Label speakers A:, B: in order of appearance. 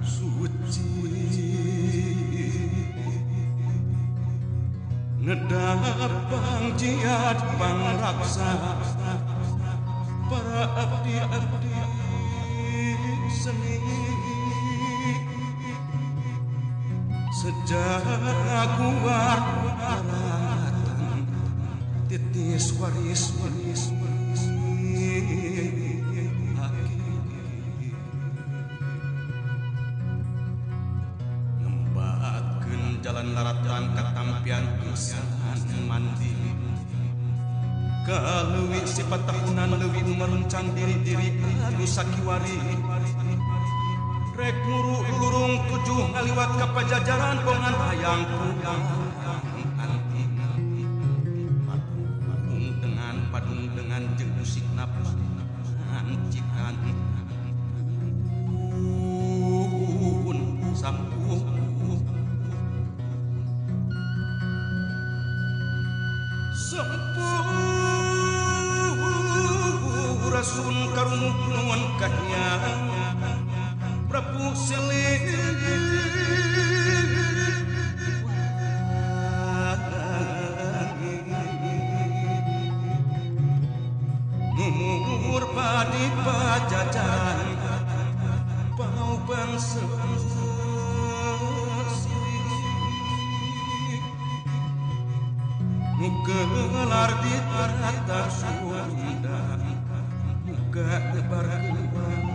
A: Suci nedap pangjiat pangraksa para abdi-abdi seni sejak kuat daratan titis waris waris waris ngembatkeun jalan laratan katampian pisan mandi kaleuwi sifat tahunan leuwih merencang diri-diri anu sakiwari rek muru lurung tujuh ngaliwat ka pajajaran bongan hayang anti padung dengan jeung musik napas ancikan pun sampung sempurasun karumuhun kahiyang Prabu Siliwangi mumur padi pajajaran pau bangsa mugelar di tata Sunda muga nyebarkeun.